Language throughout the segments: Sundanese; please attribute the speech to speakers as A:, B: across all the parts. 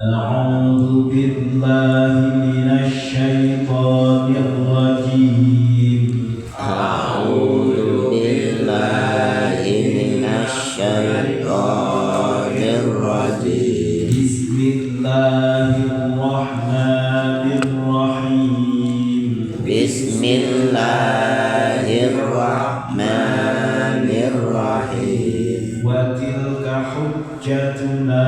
A: أعوذ بالله من الشيطان الرجيم.
B: أعوذ بالله من الشيطان الرجيم.
A: بسم الله الرحمن الرحيم.
B: بسم الله الرحمن الرحيم.
A: وتلك حجتنا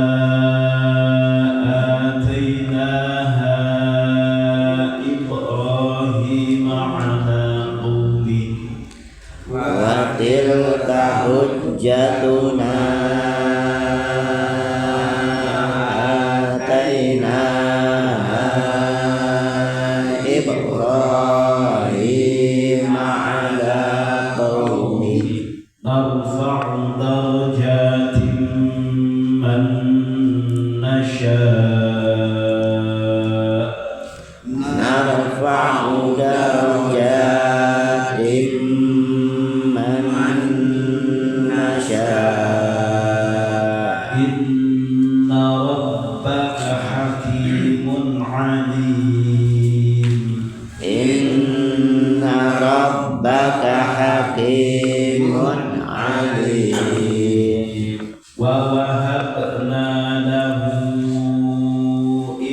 A: آتيناها إبراهيم على قومه.
B: وتلك حجتنا آتيناها إبراهيم على قومه.
A: نرفع درجات من نشاء.
B: نرفع درجات من نشاء.
A: إن ربك حكيم عليم.
B: إن ربك حكيم عليم.
A: ووهبنا له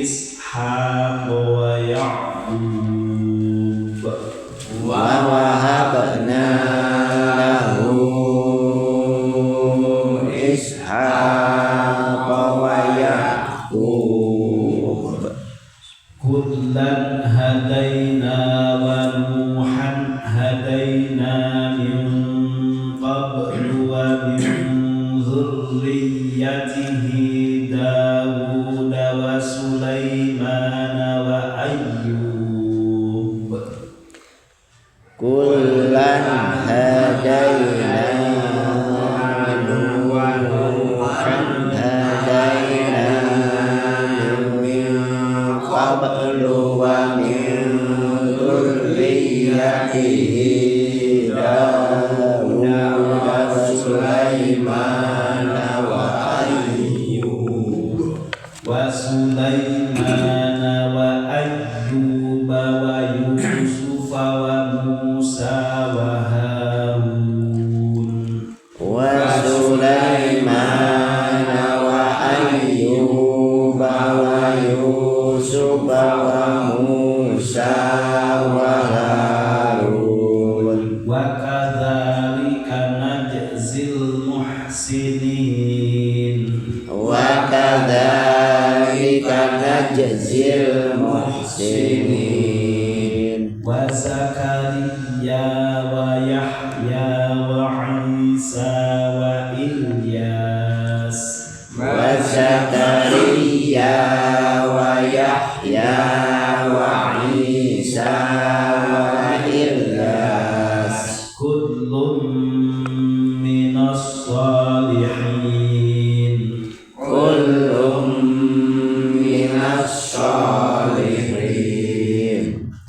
A: إسحاق ويعقوب.
B: ووهبنا له إسحاق ويعقوب.
A: كلا هدينا ونوحا هدينا من قبل ومن ذريته داود وسليمان وأيوب.
B: كلا هدينا ونوحا هدينا من قبل ومن ذريته داود وسليمان وأيوب.
A: وسليمان وأيوب ويوسف وموسى وهارون.
B: وسليمان وأيوب ويوسف وموسى وهارون.
A: وكذلك نجزي المحسنين.
B: وكذلك نجزي المحسنين.
A: وزكريا ويحيى وعيسى وإلياس.
B: وزكريا ويحيى وعيسى وإلياس.
A: كل من الصالحين.
B: كل من الصالحين.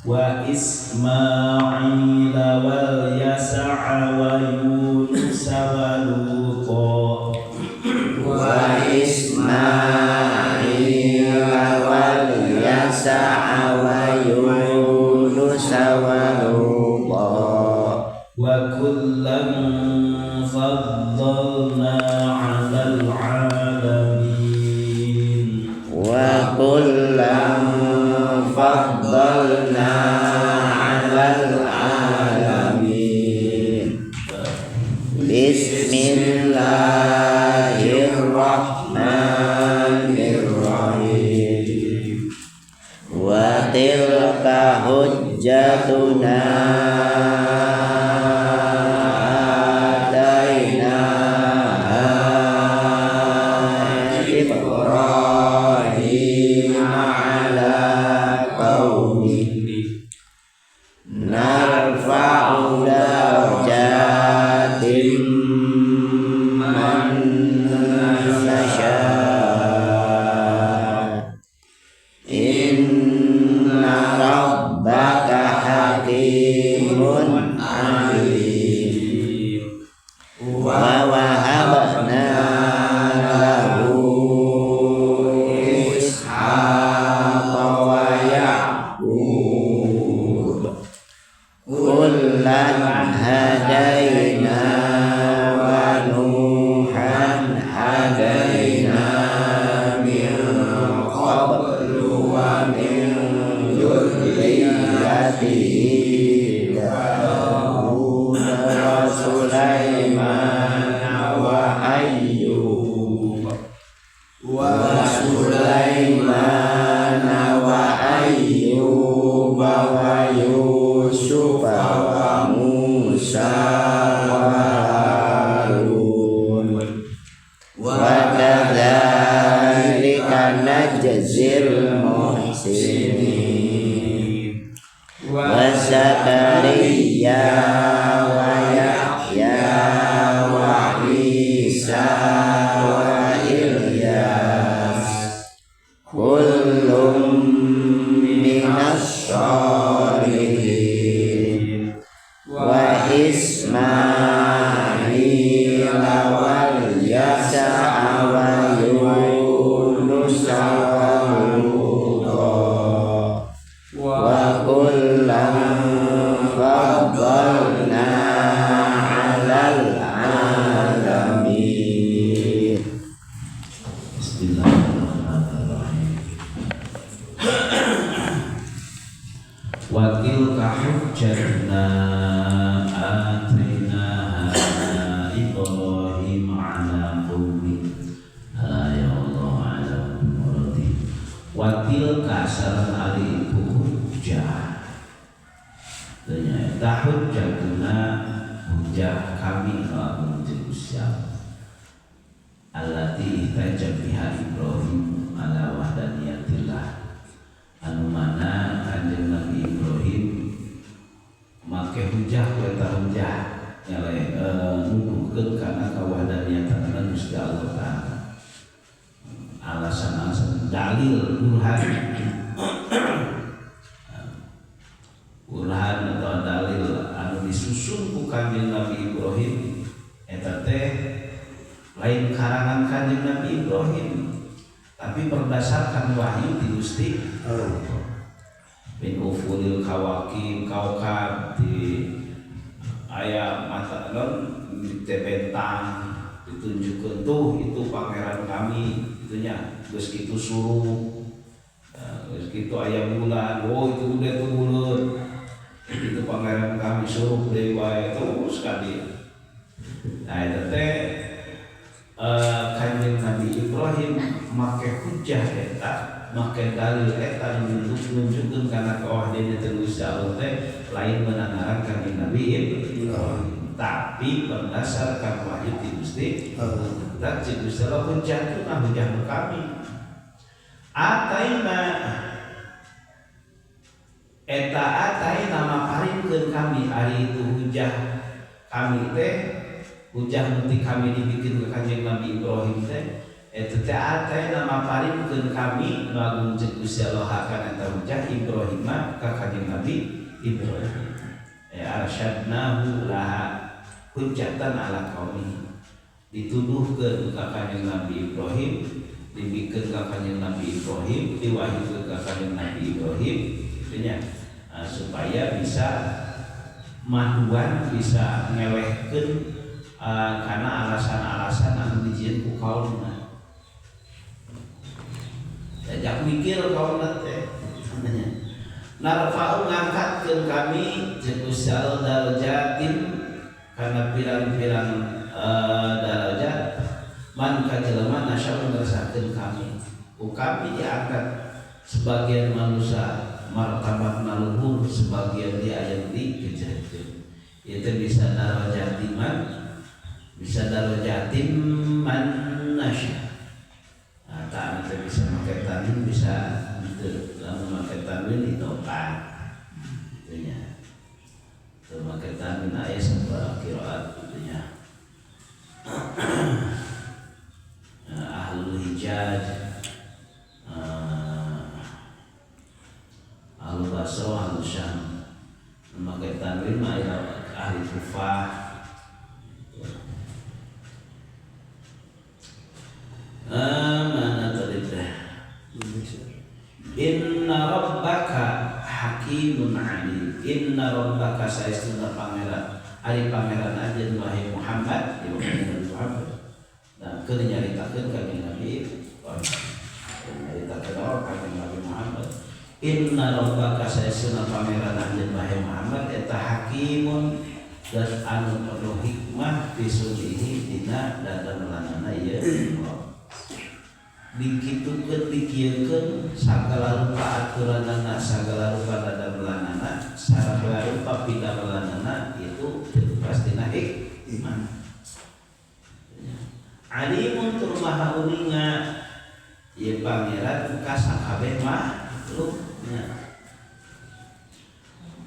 A: وإسماعيل واليسع ويونس ولوطا.
B: وإسماعيل واليسع ويونس ولوطا.
A: وكلا فضلنا على العالمين.
B: وكلا فضلنا على العالمين. بسم الله الرحمن الرحيم. وتلك حجتنا آتيناها إبراهيم على قومه. نرفع درجات من نشاء. إن ربك حكيم عليم. ووهبنا له إسحاق Sulaiman wa Ayyub wa Sulaiman wa Ayyub wa Yusuf wa Musa wa Harun wa kadzalika najzil muhsinin wa Zakaria wa Yahya wa Isa wa Ilyas kullum minas sholihin wa Ismail wal Yasa wa Yunus wa Luta wa kullan faddalna 'alal 'alamin.
A: Bismillahirrahmanirrahim. Wa tilka hujjatuna atainaha Ibrahim 'ala qaumi. Ya Allah 'ala muradi. Wa tilka sareng ari iku hujjah. Ternyata hujjatuna hujjah kami lamun Gusti Allah. Allati ihtajja biha Ibrahim ala wahdaniyatillah. Anu mana Kanjeng Nabi Ibrahim make hujah ku eta hujah nyale nuduhkeun kana kawahdaniyatan Gusti Allah Ta'ala. Alasan-alasan dalil burhan burhan atau dalil anu disusun ku Kanjeng Nabi Ibrahim eta teh lain karangan Kanjeng Nabi Ibrahim tapi berdasarkan wahyu di Gusti Allah. Min ufulil kawakib kaukab di aya mata non di bentang ditunjukkan tuh itu pangeran kami itunya geus kitu suruh geus kitu aya bulan, oh itu udah tuh bulan itu pangeran kami suruh deui wae terus ka dieu. Nah eta teh Kanjeng Nabi Ibrahim make hujah eta, make dalil eta nunjukkeun kana kawahdaniyatan Gusti Allah teh lain menangaran Kanjeng Nabi Ibrahim, tapi berdasarkan wahyu ti Gusti Allah. Dan Gusti Allah hujjatuna hujah kami. Ataina eta ataina maparinkeun kami ari itu hujah kami teh hujah nanti kami dibikin ke Kanjeng Nabi Ibrahim teh eta teh ataina maparinkeun kami nu agung jeung Gusti Allah kana eta hujah Ibrahim ka Kanjeng Nabi Ibrahim. Ya arsyadnahu laha hujjatan ala qaumi. Dituduhkeun ka Kanjeng Nabi Ibrahim, dibikeun ka Kanjeng Nabi Ibrahim, diwahyukeun ka Kanjeng Nabi Ibrahim itunya supaya bisa maduan, bisa ngelehkeun karena alasan-alasan anu dijieun ku kaumna. Diajak mikir kaumna teh. Narfa'u ngangkatkeun kami jeung Gusti Allah darajatin kana pirang-pirang darajat man ka jelema nasya'u ngersakakeun kami. Ku kami diangkat sebagian manusia martabatna luhur, sebagian dia aya di kejerekeun. Ieu teh bisa darajatiman, bisa darajatim man nasya. Nah, tak teh bisa make tanwin, bisa henteu. Lamun make tanwin idhofah. Kitu nya. Teu make tanwin aya sabaraha qiraat kitu nya. Ahlul Hijaz, Ahlul Basrah, Ahlul Syam. Make tanwin mah ahli Kufah. Mana tadi teh? Inna rabbaka hakimun alim. Inna rabbaka saestuna pangeran. Ari pangeran aja wahai Muhammad, ya Nabi Muhammad. Nah, keur nyaritakeun ka Nabi Muhammad. Nyaritakeun ka Nabi Muhammad. Inna rabbaka saestuna pangeran anjeun wahai Muhammad eta hakimun dan anu penuh hikmah aturanana sagala rupa dadamelanana sagala rupa pidamelanana itu pasti hikmah. Alimun tur maha uninga ieu pangeran ka sakabeh makhluknya.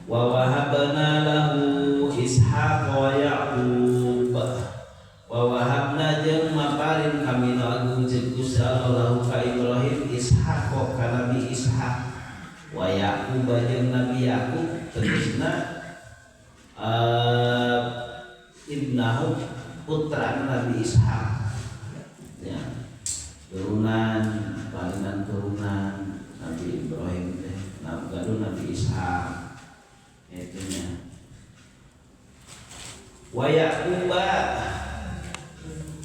A: Wa wahabna lahu Ishaq wa Ya'qub wa wahabna jeung maparin kami nu agung jeung Gusti Allah lahu ka Ibrahim Ishaq ka Nabi Ishaq wa Ya'qub jeung Nabi Ya'qub tegasna ibnahu putra Nabi Ishaq ya turunan parinan turunan Nabi Ibrahim teh gaduh Nabi Ishaq itunya wa Yaquba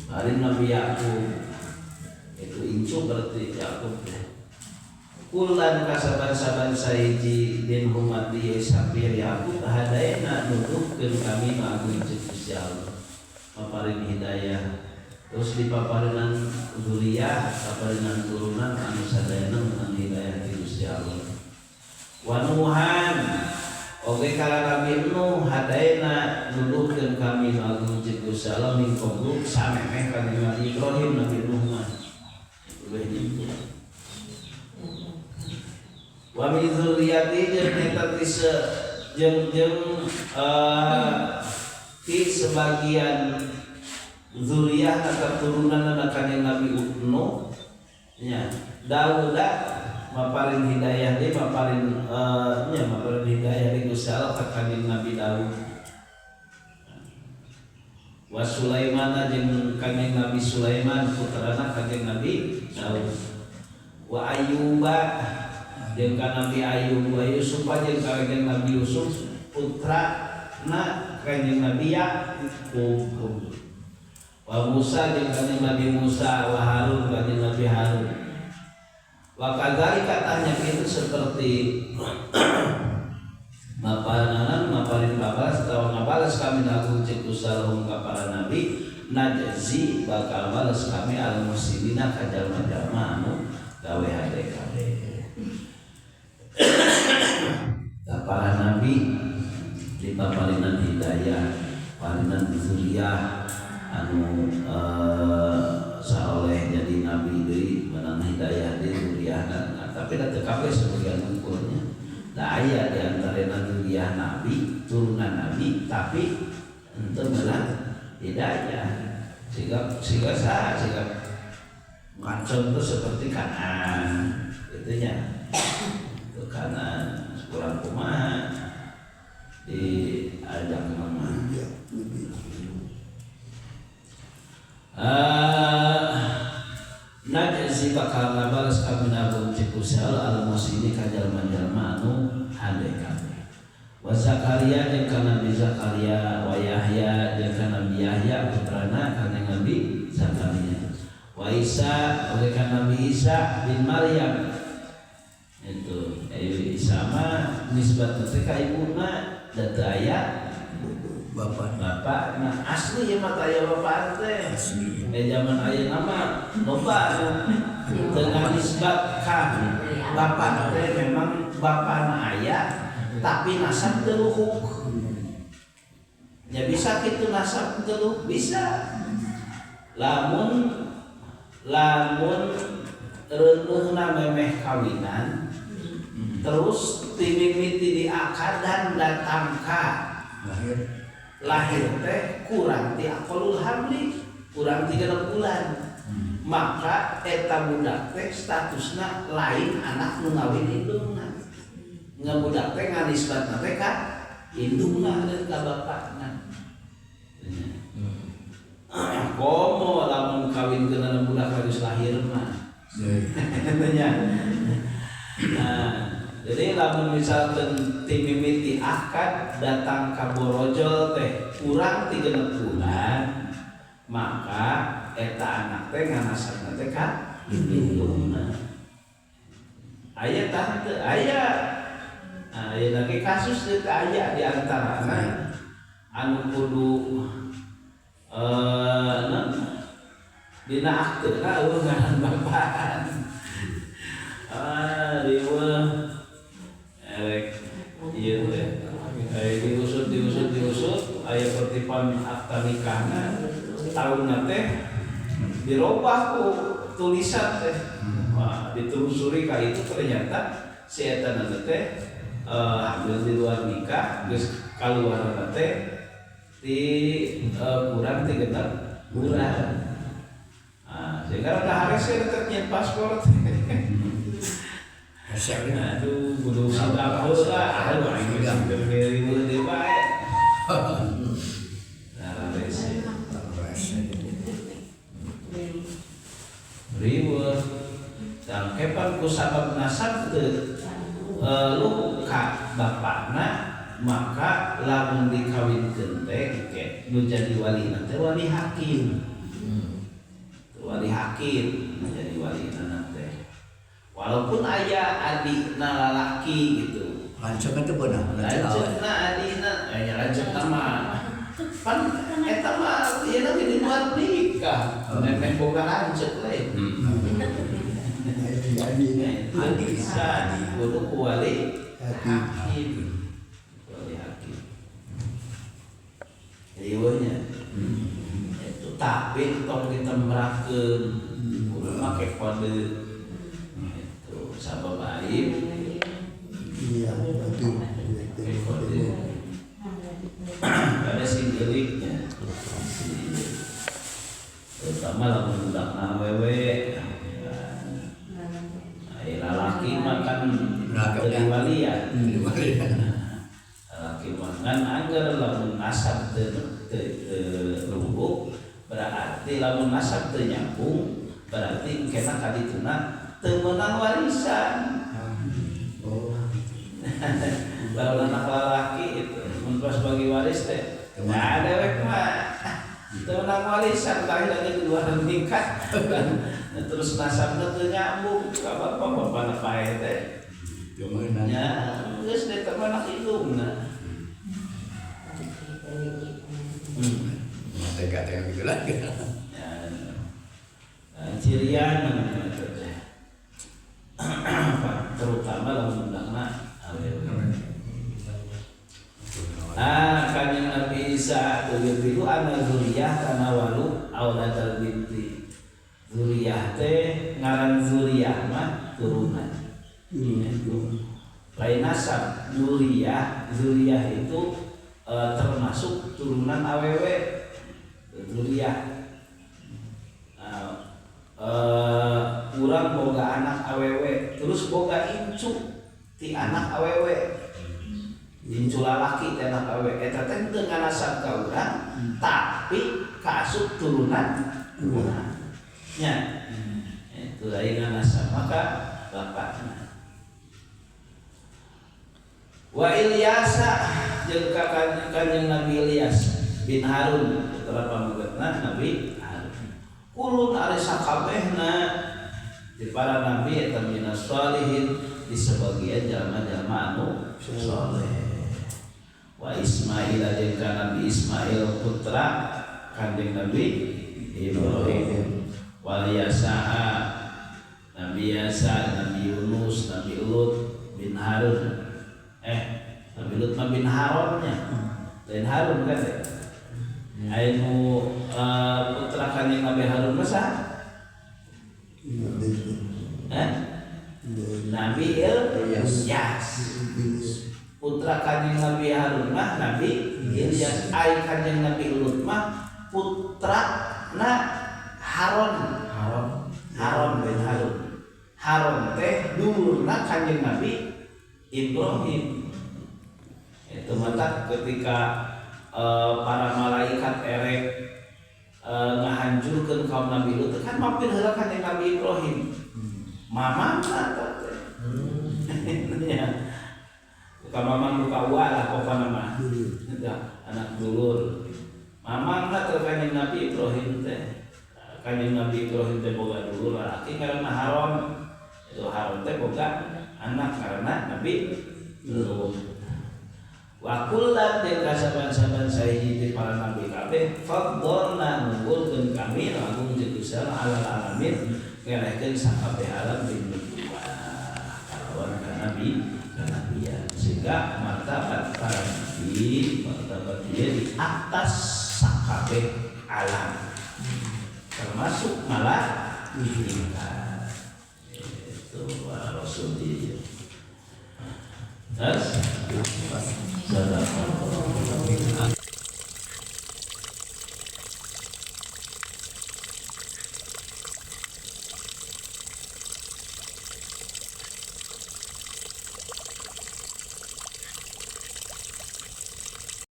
A: hari Nabi Yakub itu incu berarti Yakub teh kulan kasaban-saban sahiji din humati Sapir Yakub hadaina nuduhkeun kami nu agung jeung Gusti Allah paparin hidayah terus dipaparinan zuriyah paparinan turunan anu sadayana menang hidayah ti Gusti Allah wa Nuhan oge kala Nabi Nuh hadaina nuduhkeun kami nu agung jeung Gusti Allah min qablu samemeh ka Nabi Ibrahim Nabi Nuh mah leuwih nyebut wa min dzurriyyati jeung eta jeung jeung ti sebagian zuriyah atau turunan kanjeng Nabi Nuh nya Daud maparin hidayah deui maparin nya maparin hidayah deui Gusti Allah ka kanjeng Nabi Daud wa Sulaiman jeung kanjeng Nabi Sulaiman putrana kanjeng Nabi Daud wa Ayyuba jeung ka Nabi Ayyub wa Yusuf jeung kanjeng Nabi Yusuf putrana kanjeng Nabi Yakub wa Musa jeung kanjeng Nabi Musa wa Harun kanjeng Nabi Harun wa kadzalika tanya itu seperti mapananan maparin babalas atawa ngabalas kami agung cek usalahum ka para nabi najzi bakal balas kami al muslimina ka jalma-jalma anu gawe hade kabeh. Para nabi dipaparinan hidayah parinan zuriyah anu saoleh jadi nabi deui menang hidayah deui zuriyahna tapi da teu kabeh sebagian ukurnya da aya di antara zuriyah nabi turunan nabi tapi henteu meunang hidayah siga siga saha siga contoh seperti Kanan itunya ke kanan kurang kumaha diajak mama najzi bakal ngabalas kami nabung cek Gusti Allah al-musini ka jalma-jalma anu hade kabeh wa Zakaria jeung ka Nabi Zakaria wa Yahya jeung ka Nabi Yahya putrana ka Nabi Zakaria wa Isa oge ka Nabi Isa bin Maryam itu Isa mah nisbat teh ka ibuna da teu aya
B: bapak
A: bapak nah asli ya mah aya bapak teh
B: asli
A: zaman ayeuna mah loba teu nisbat ka bapak teh memang bapana aya tapi nasab teu luhuk ya bisa kitu nasab teu luhuk bisa lamun lamun reuneuhna memeh kawinan terus timimiti diakadan datang ka lahir teh kurang ti aqallul hamli kurang 3 bulan maka eta budak teh statusna lain anak nu ngawin indungna ngabudak teh nganisbatna teh ka indungna dan ka bapakna komo lamun kawin keuna budak geus lahir mah nya. Nah, jadi lamun misalkan timimiti akad datang ka borojol teh kurang 3 bulan maka eta anak teh nganasabna teh ka indungna. Aya tah teu aya. Nah, aya lagi kasus teh aya di antarana anu kudu dina akte eueuh ngaran bapak. Ah, riweuh. Akta nikahna tahunna teh dirobah ku tulisan teh. Wah, ditelusuri ka itu ternyata si eta teh hamil di luar nikah geus kaluarna teh di kurang ti 6 bulan. Nah, sehingga rada harese teh nyeun paspor. Aduh, kudu sidang heula, aduh aing geus riweuh deui bae. Nah, harese. Riweuh. Dan kepan ku sabab nasab teu luka bapakna maka lamun dikawinkeun teh ke nu jadi walina teh wali hakim. Wali hakim jadi walina teh. Walaupun aya adikna lalaki gitu.
C: Lanceuk teh beunang.
A: Lanceukna adikna, nya lanceukna mah. Pan eta mah ieu na di luar nikah. Nemeh boga lanceuk lain. Adik bisa kudu ku wali hakim. Wali hakim. Riweuhnya. Itu tapi tong ditembrakeun kudu make kode. Itu sabab aib.
D: Iya, betul.
A: Kode. Ada sing geuliknya. Terutama lamun budak awewe. Ai lalaki mah kan teu wali ya. Lalaki mah ngan angger lamun nasab teu lubuk berarti lamun nasab teu nyambung berarti kena kadituna teu meunang warisan.
D: Oh.
A: Lamun anak lalaki itu mun pas bagi waris teh nah dewek mah teu meunang warisan lahir aja di luar nikah. Terus nasabna teu nyambung ka bapak bapana paeh teh. Nya geus teh anak indungna.
C: Tega-tega gitu lagi.
A: Ya. Nah, cirian itu teh. Terutama lamun budakna awewe. Ah, kanjeng Nabi Isa tujuh ana zuriyah kana walu auladal binti. Zuriyah teh ngaran zuriyah mah turunan. Lain nasab zuriyah, zuriyah itu termasuk turunan awewe zuriyah. Urang boga anak awewe, terus boga incu ti anak awewe. Incu lalaki ti anak awewe eta teh teu nganasab ka urang, tapi kaasup turunan urang. Nya. Itu lain nganasab maka bapakna. Wa Ilyasa jeung kanjeng Nabi Ilyas bin Harun putra pamegetna Nabi Harun. Kulun ari sakabehna di para nabi eta minas sholihin di sebagian jalma-jalma anu saleh. Wa Ismail jeung ka Nabi Ismail putra kanjeng Nabi Ibrahim. Wal Yasa'a Nabi Yasa, Nabi Yunus, Nabi Lut bin Harun. Nabi Lut mah bin Harunnya. Lain Harun kan teh. Anu putra kanjeng Nabi Harun mah saha? Nabi Ilyas. Putra kanjeng Nabi Harun mah Nabi Ilyas. Ai kanjeng Nabi Lut mah putra na Harun. Harun bin Harun. Harun teh dulurna kanjeng Nabi Ibrahim. Itu mata ketika para malaikat erek ngahancurkeun kaum Nabi Lut kan mampir heula kanjeng Nabi Ibrahim. Mamangna teh. Bukan mamang buka uak lah pokokna mah. Anak dulur. Mamangna teh kanjeng Nabi Ibrahim teh. Kanjeng Nabi Ibrahim teh boga dulur lalaki karena Harun. Itu Harun teh boga anak karena Nabi Lut. Wa kullan jeung kasaban-saban sahiji ti para nabi kabeh faddalna nunggulkeun kami langsung jeung Gusti Allah alal alamin ngelehkeun sakabeh alam bin nubuwah kalawan ka nabi kanabian sehingga martabat para nabi martabat dia di atas sakabeh Kabeh alam termasuk malaikat itu Rasul dia. Terus. Sadaqallah.